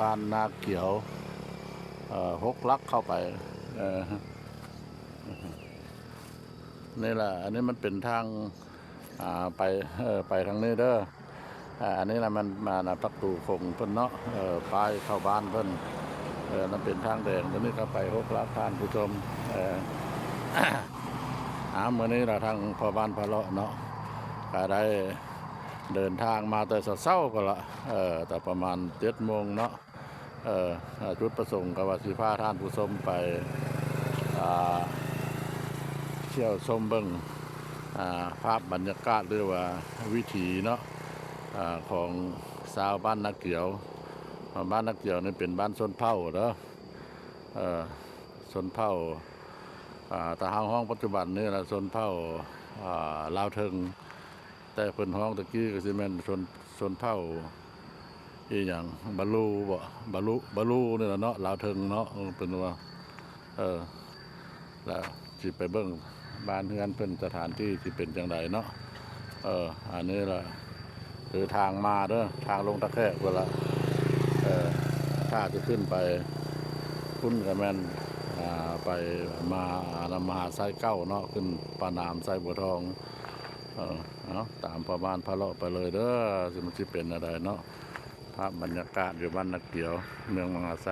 ບ້ານນາກຽວ ເອີ ຫົກຫຼັກເຂົ້າໄປ ເອີ ນີ້ລະ ອັນນີ້ມັນເປັນທາງ ອ່າ ໄປ ເອີ ໄປທາງນີ້ເດີ ອ່າ ອັນນີ້ລະແມ່ນ ອ່າ ປະຕູຂົງເພິ່ນເນາະ ເອີ ປ້າຍເຂົ້າບ້ານເພິ່ນ ເອີ ນັ້ນເປັນທາງແດງ ໂຕນີ້ກໍໄປຫົກຫຼັກ ທ່ານຜູ້ຊົມ ເອີ ອ່າ ມື້ນີ້ລະທາງພໍ່ບ້ານພາເລາະເນາະ ກໍໄດ້ເດີນທາງມາແຕ່ເຊົ້າໆ ພຸ້ນລະ ເອີ ແຕ່ປະມານເຈັດໂມງເນາະ ເອີ ຈຸດປະສົງກໍວ່າຊິພາທ່ານຜູ້ຊົມໄປ ອ່າ ທ່ຽວຊົມເບິ່ງ ອ່າ ພາບບັນຍາກາດ ຫຼືວ່າວິຖີເນາະ ອ່າ ຂອງຊາວບ້ານນາກຽວ ບ້ານນາກຽວນີ້ເປັນບ້ານຊົນເຜົ່າເດີ ເອີ ຊົນເຜົ່າ ອ່າ ຖ້າເຮົາຮ້ອງປັດຈຸບັນນີ້ລະຊົນເຜົ່າ ອ່າ ລາວເທິງ ແຕ່ເພິ່ນຮ້ອງຕະກີ້ກໍຊິແມ່ນຊົນ ຊົນເຜົ່າອີ່ຫຍັງ ບາລູບໍ ບາລູ ບາລູນີ້ລະເນາະ ລາວເທິງເນາະ ເອີ ເພິ່ນວ່າ ເອີ ລະຊິໄປເບິ່ງບ້ານເຮືອນເພິ່ນ ສະຖານທີ່ຊິເປັນຈັ່ງໃດເນາະ ເອີ ອັນນີ້ລະ ຄືທາງມາເດີ ທາງລົງທ່າແຂກພຸ້ນລະ ເອີ ຖ້າຈະຂຶ້ນໄປພຸ້ນກໍແມ່ນ ອ່າ ໄປມາ ອ່າ ມະຫາໄຊເກົ່າເນາະ ຂຶ້ນປາໜາມ ໄຊບົວທອງ ເອີ ເອົາ ຕາມພໍ່ບ້ານພາເລາະໄປເລີຍເດີ ຊິ ມັນຊິເປັນແນວໃດເນາະ ພາບບັນຍາກາດຢູ່ບ້ານນາກຽວ ເມືອງມະຫາໄຊ.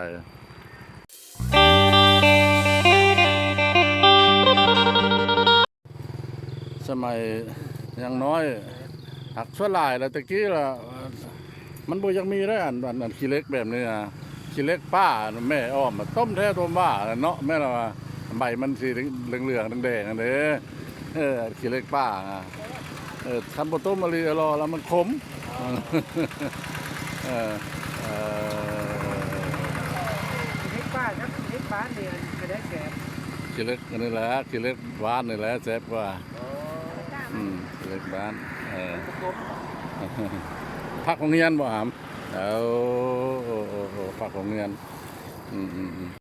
ສະໄໝຍັງນ້ອຍ ຫາກສ່ວນຫຼາຍລະ ແຕ່ກີ້ລະ ມັນບໍ່ຢາກມີເດ້ ອັນ ອັນ ອັນຂີ້ເຫຼັກແບບນີ້ນະ ຂີ້ເຫຼັກປ່າ ແມ່ອ້ອມ ຕົ້ມແທ້ຕົ້ມວ່າເນາະ ແມ່ນລະວ່າ ໃບມັນສີເຫຼືອງໆ ແດງໆ ຫັ້ນເດ້ ເອີ ຂີ້ເຫຼັກປ່າ ເອີ ຄັນບໍ່ຕົ້ມອີ່ຫຼີອີ່ຫຼໍລະມັນຂົມ ເອີ ເອີ ຂີ້ເຫຼັກປ່າກັບຂີ້ເຫຼັກບ້ານນີ້ ອັນໃດແຊບ? ຂີ້ເຫຼັກອັນນີ້ແຫຼະ ຂີ້ເຫຼັກບ້ານນີ້ແຫຼະແຊບກວ່າ. ອືມ ເຫຼັກບ້ານ ເອີ ຜັກໂຮງຮຽນບໍ່ຫຳ? ເອົາ ໂອ້ ໂອ້ ໂອ້ ຜັກໂຮງຮຽນ ອືມ ອືມ ອືມ.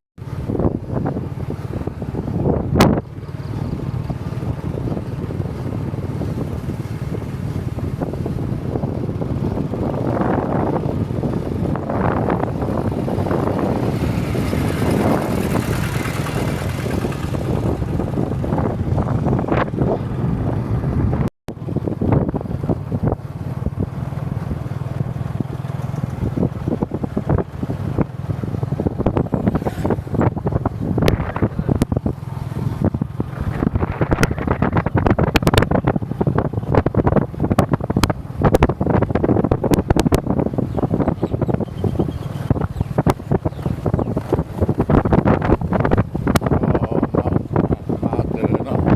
ມາເຈີເນາະ ມາ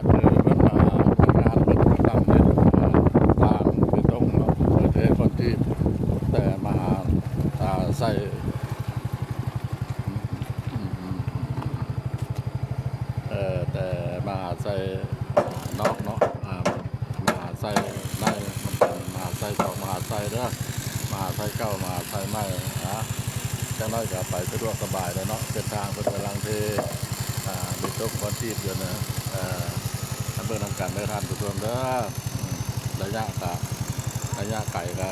ເຈີເພິ່ນ ມາທຳງານເພິ່ນກຳລັງເຮັດ ອ່າ ສ້າງເບຕົງເນາະ ເພື່ອເທຄອນກຣີດ ແຕ່ມະຫາ ອ່າ ໄຊ ເອີ ແຕ່ມະຫາໄຊນອກເນາະ ອ່າ ມະຫາໄຊໃໝ່ ມັນເປັນມະຫາໄຊເກົ່າ ມະຫາໄຊເດີ ມະຫາໄຊເກົ່າ ມະຫາໄຊໃໝ່ ນະ ຈັກໜ້ອຍກໍໄປສະດວກສະບາຍແລ້ວເນາະ ເສັ້ນທາງເພິ່ນກຳລັງເທ ອ່າ ເບຕົງຄອນກຣີດຢູ່ນະ ເອີ ມາເບິ່ງນຳກັນເດີທ່ານຜູ້ຊົມເດີ ອືມ ໄລຍະກະ ໄລຍະໄກກະ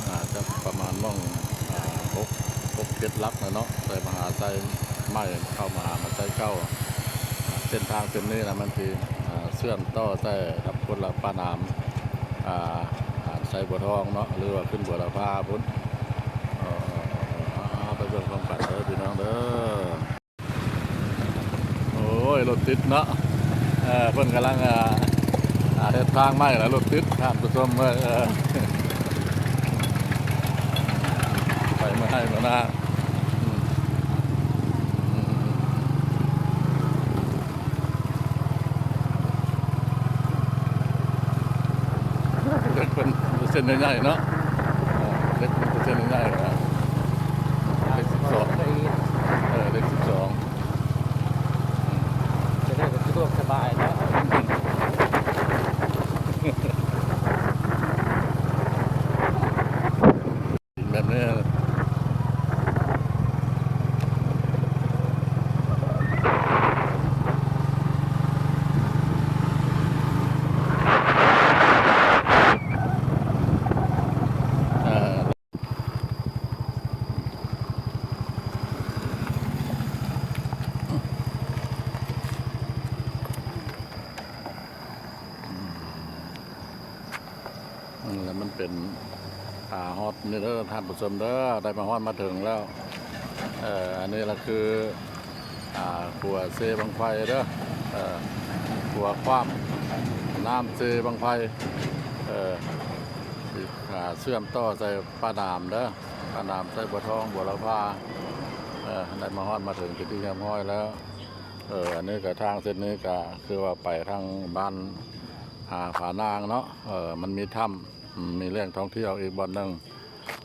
ອ່າ ຈະປະມານໝ່ອງ ອ່າ ຫົກ ຫົກເຈັດຫຼັກແລ້ວເນາະ ແຕ່ມະຫາໄຊໃໝ່ເຂົ້າມະຫາໄຊເກົ່າ ເສັ້ນທາງເສັ້ນນີ້ນະ ມັນຊິ ອ່າ ເຊື່ອມຕໍ່ແຕ່ກັບຄົນລະປະນາມ ອ່າ ອ່າ ໄຊບົວທອງເນາະ ຫຼືວ່າຂຶ້ນບົວລະພາພຸ້ນ ເອີ ເອົາ ເອົາ ເອົາ ໄປເບິ່ງພ້ອມກັນເດີພີ່ນ້ອງເດີ. ໂອ້ຍ ລົດຕິດເນາະ ເອີ ເພິ່ນກຳລັງ ອ່າ ອ່າ ເຮັດທາງໃໝ່ລະ ລົດຕິດ ທ່ານຜູ້ຊົມເອີຍ ເອີ ໄປເມືອໄຮ່ເມືອນາ ອືມ ເຫຼັກເພິ່ນເປັນເສັ້ນໃຫຍ່ໆເນາະ ເຫຼັກເພິ່ນເປັນເສັ້ນໃຫຍ່ໆ ເຫຼັກສິບສອງ ເອີ ເຫຼັກສິບສອງ ຈະໄດ້ສະດວກສະບາຍເນາະ ແບບນີ້. ເ ແລ້ວມັນເປັນ ອ່າ ຮອດນີ້ເດີທ່ານຜູ້ຊົມເດີ ໄດ້ມາຮອດມາເຖິງແລ້ວ. ເອີ ອັນນີ້ລະຄື ອ່າ ຂົວເຊບັ້ງໄຟເດີ ເອີ ຂົວຂ້າມນ້ຳເຊບັ້ງໄຟ ເອີ ຊິ ອ່າ ເຊື່ອມຕໍ່ໃສ່ປາໜາມເດີ ປາໜາມໃສ່ບົວທອງ ບົວລະພາ ເອີ ໄດ້ມາຮອດມາເຖິງເປັນທີ່ຮຽບຮ້ອຍແລ້ວ. ເອີ ອັນນີ້ກະທາງເສັ້ນນີ້ກະຄືວ່າໄປທາງບ້ານ ອ່າ ຜານາງເນາະ ເອີ ມັນມີຖ້ຳ ອືມ ມີແຫຼ່ງທ່ອງທ່ຽວອີກບ່ອນໜຶ່ງ.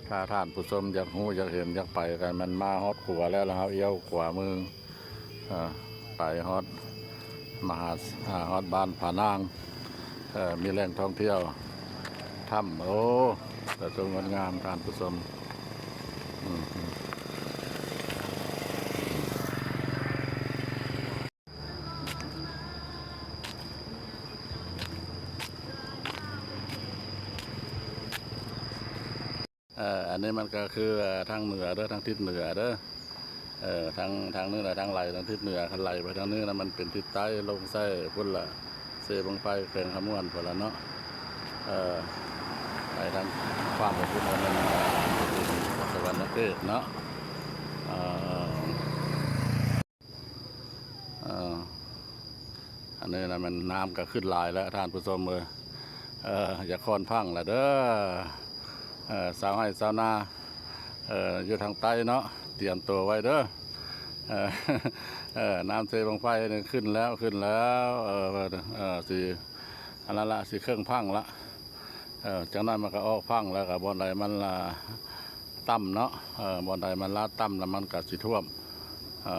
ຖ້າທ່ານຜູ້ຊົມຢາກຮູ້ ຢາກເຫັນ ຢາກໄປ ກະແມ່ນມາຮອດຂົວແລ້ວ ແລ້ວເຮົາລ້ຽວຂວາມື ເອີ ໄປຮອດ ມາຫາ ຫາຮອດບ້ານຜານາງ ເອີ ມີແຫຼ່ງທ່ອງທ່ຽວ ຖ້ຳ ໂອ້ ສວຍສົດງົດງາມທ່ານຜູ້ຊົມ ອືມ. ເອີ ອັນນີ້ມັນກະຄື ເອີ ທາງເໜືອເດີ ທາງທິດເໜືອເດີ ເອີ ທາງ ທາງນີ້ລະທາງໄຫຼທາງທິດເໜືອ ຄັນໄຫຼໄປທາງນີ້ລະມັນເປັນທິດໃຕ້ ລົງໃສ່ພຸ້ນລະ ເຊບັ້ງໄຟ ແຂວງຄຳມ່ວນພຸ້ນລະເນາະ ເອີ ໄປທາງຂວາໄປພຸ້ນລະແມ່ນສະຫວັນນະເຂດເນາະ ເອີ. ເອີ ອັນນີ້ລະແມ່ນນ້ຳກະຂຶ້ນຫຼາຍແລ້ວທ່ານຜູ້ຊົມເອີຍ ເອີ ຢ່າຄ້ອນພັງລະເດີ ເອີ ຊາວໄຮ່ຊາວນາ ເອີ ຢູ່ທາງໃຕ້ເນາະ ຕຽມໂຕໄວ້ເດີ ເອີ ເອີ ນ້ຳເຊບັ້ງໄຟນີ້ຂຶ້ນແລ້ວ ຂຶ້ນແລ້ວ ເອີ ເອີ ຊິ ອັນນັ້ນລະ ຊິເຄິ່ງພັງລະ ເອີ ຈັກໜ້ອຍມັນກະອອກພັງແລ້ວ ກະບ່ອນໃດມັນລະຕ່ຳເນາະ ເອີ ບ່ອນໃດມັນລະຕ່ຳລະມັນກະຊິຖ້ວມ ເອີ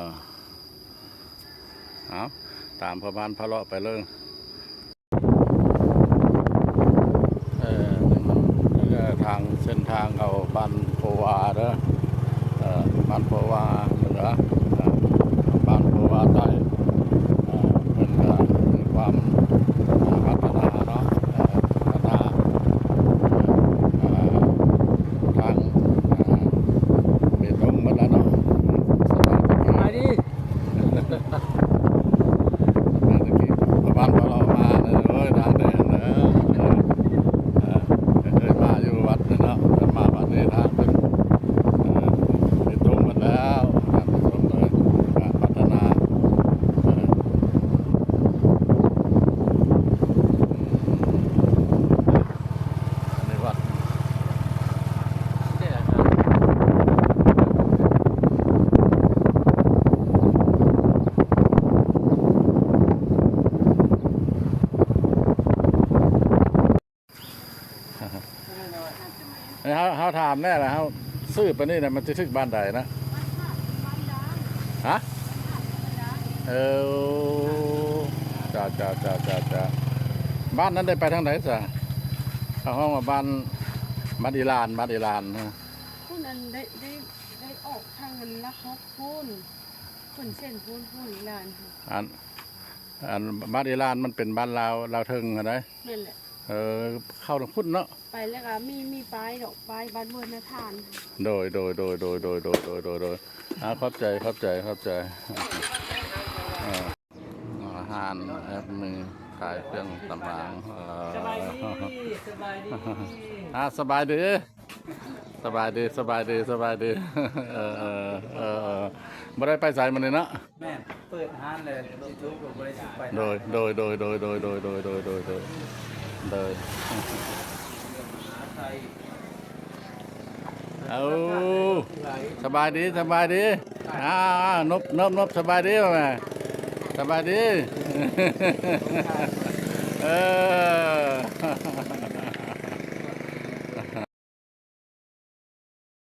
ເອົາ ຕາມພໍ່ບ້ານພາເລາະໄປເລີຍ ເອີ ນີ້ມັນ ເອີ ທາງເສັ້ນທາງເຂົ້າບ້ານໂພວາເດີ ເອີ ບ້ານໂພວາເໜືອ ເອີ ບ້ານໂພວາໃຕ້ ເອີ ເພິ່ນກະມີຄວາມ ເອີ ພັດທະນາເນາະ ເອີ ພັດທະນາ ເອີ ທາງ ເອີ ເບຕົງໝົດແລ້ວເນາະ ສະບາຍດີ ສະບາຍດີ ສະບາຍດີ ປະມານວ່າເຮົາມາເລີຍ ທາງແດງເດີ ເອີ ເອີ ເຄີຍມາຢູ່ວັດນີ້ເນາະ ມາວັດນີ້ທາງເປັນ ເອີ ເປັນທົ່ງໝົດແລ້ວ ທ່ານຜູ້ຊົມເອີຍ ການພັດທະນາ ເອີ ໃນວັດ ເຮົາ ເຮົາຖາມແດ່ລະ ເຮົາຊື້ໄປນີ້ນະ ມັນຊິຖືກບ້ານໃດນະ? ຮະ? ເອີ ເຈົ້າ ເຈົ້າ ເຈົ້າ ເຈົ້າ ເຈົ້າ ບ້ານນັ້ນໄດ້ໄປທາງໃດຊະ? ເຂົາຮ້ອງວ່າບ້ານ ບ້ານອີລານ ບ້ານອີລານ ພຸ້ນ ອັນໄດ້ ໄດ້ ໄດ້ອອກທາງອັນຫຼັກຫົກພຸ້ນ ຂຶ້ນເສັ້ນພຸ້ນ ພຸ້ນອີລານ ອັນ ອັນບ້ານອີລານມັນເປັນບ້ານລາວ ລາວເທິງຫັ້ນໃດ໋ ແມ່ນແຫຼະ ເອີ ເຂົ້າທາງພຸ້ນເນາະ ໄປແລ້ວກະມີ ມີປ້າຍດອກ ປ້າຍບ້ານເວີນນະທານ ໂດຍ ໂດຍ ໂດຍ ອ່າ ຂອບໃຈ ຂອບໃຈ ຂອບໃຈ ອ່າ ຮ້ານແອັບມີຂາຍເຄື່ອງສຳອາງ ເອີ ສະບາຍດີ ສະບາຍດີ ອ່າ ສະບາຍດີ ສະບາຍດີ ສະບາຍດີ ສະບາຍດີ ເອີ ເອີ ເອີ ບໍ່ໄດ້ໄປໃສມື້ນີ້ເນາະ ແມ່ນ ເປີດຮ້ານແລ້ວ ຢູທູບກໍບໍ່ໄດ້ໄປ ໂດຍ ໂດຍ ໂດຍ ໂດຍ ໂດຍ ໂດຍ ໂດຍ ໂດຍ ໂດຍ ໂດຍ ເອົາ ສະບາຍດີ ສະບາຍດີ ອ່າ ນົບ ນົບ ນົບ ສະບາຍດີແມ່ ສະບາຍດີ ເອີ.